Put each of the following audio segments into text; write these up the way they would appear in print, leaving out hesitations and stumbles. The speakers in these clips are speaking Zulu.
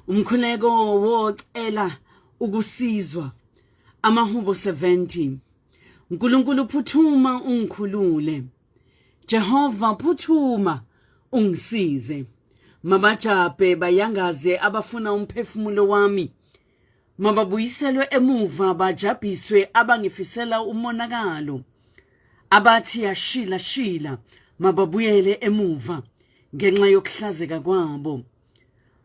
Umkhuleko wocela ukusizwa. Amahubo 70. uNkulunkulu phuthuma ungikhulule. Jehova phuthuma ungisize. Mabajabhe bayangaze abafuna umphefumulo wami. Mababuyiselwe emuva bajabhiswe abangifisela umonakalo. Abathi yashila shila mababuyele emuva ngenxa yokuhlazeka kwabo.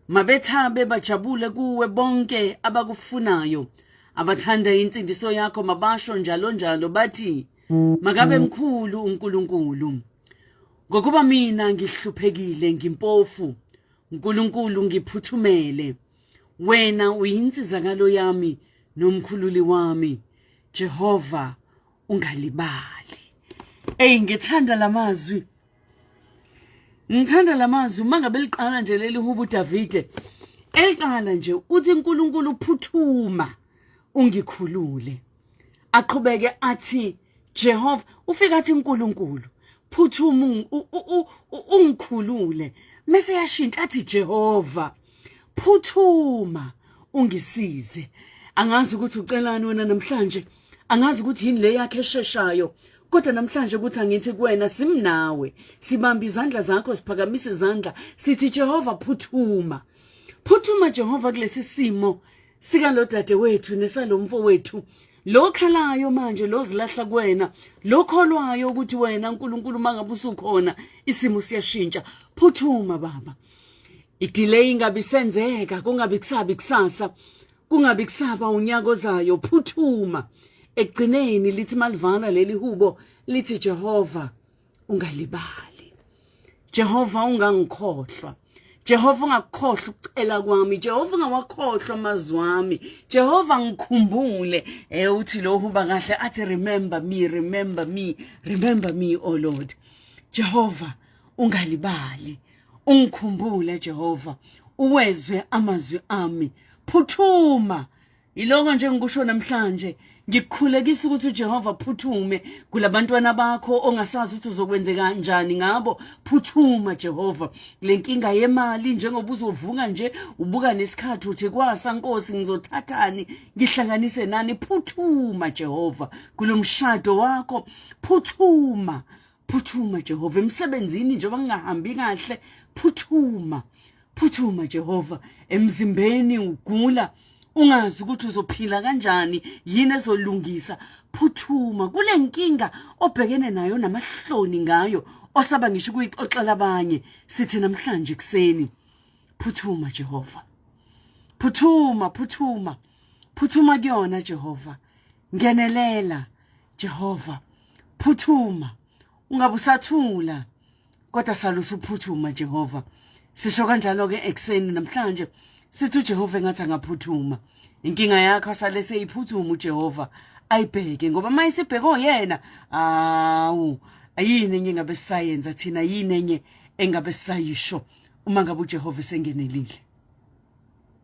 Mabethabe bajabule kuwe bonke abakufunayo. Abathanda insindiso yakho mabasho njalo njalo bathi makabe mkhulu uNkulunkulu. Ngokuba mina ngihluphekile ngimpofu, uNkulunkulu ngiphuthumele. Wena uyinsizakalo yami nomkhululi wami. Jehova ungalibali. Ey ngithanda lamazwi. Ngithanda lamazwi uma ngabe liqala nje leli hubo uDavide. Eliqala nje uthi uNkulunkulu uphuthuma ungikhulule. Aqhubeke athi Jehova ufika athi uNkulunkulu phuthuma ungikhulule mase yashintsha athi Jehova phuthuma ungisize. Angazi ukuthi ucelani wena namhlanje, angazi ukuthi yini le yakhe esheshayo, kodwa namhlanje ukuthi angithi kuwena simnawe, sibamba izandla zakho, siphakamisa izandla sithi Jehova phuthuma, phuthuma Jehova kulesi simo sikalo dadewethu nesalomfowethu lo khalayo manje, lo zilahla kuwena, lo kholwayo ukuthi wena uNkulunkulu mangabe usukhona isimo siyashintsha. Phuthuma baba, idelay ingabi senzeka, kungabi kusabi kusasa, kungabi kusaba unyaka ozayo. Phuthuma. Ekugcineni lithi malivala leli hubo lithi Jehova ungalibali, Jehova ungangikhohlwa, Jehova ungakukhohlwa ukucela kwami, Jehova ungawakhohlwa amazwi ami, Jehova ngikhumbule. Uthi lo huba kahle athi remember me, remember me, remember me oh Lord. Jehova ungalibali, ungikhumbule Jehova, uwezwe amazwi ami, phuthuma. Yiloko nje ngikusho namhlanje, ngikukhulekisa ukuthi uJehova phuthume kulabantwana bakho ongasazi ukuthi uzokwenzeka kanjani ngabo. Phuthuma Jehova le nkinga yemali, njengoba uzovuka nje ubuka nesikhathi uthi kwasa Nkosi ngizothathani ngihlanganise nani. Phuthuma Jehova kulomshado wakho, phuthuma, phuthuma Jehova emsebenzini njengoba ngingahambi kahle, phuthuma, phuthuma Jehova emzimbeni ugula ungazi ukuthi uzophila kanjani, yini ezolungisa. Phuthuma kule nkinga obhekene nayo namahloni ngayo osaba ngisho ukuyixoxela abanye. Sithi namhlanje kuseni phuthuma Jehova, phuthuma, phuthuma, phuthuma kuyona Jehova, ngenelela Jehova, phuthuma, ungabe usathula kodwa salusa uphuthuma Jehova. Sisho kanjalo ke ekuseni namhlanje sithi uJehova engathi angaphuthuma inkinga yakho, asale seyiphuthuma uJehova ayibheke, ngoba uma isibheke oyena awu ayini enye engabe sisayenza thina, yini enye engabe sisayisho uma ngabe uJehova esengenelile.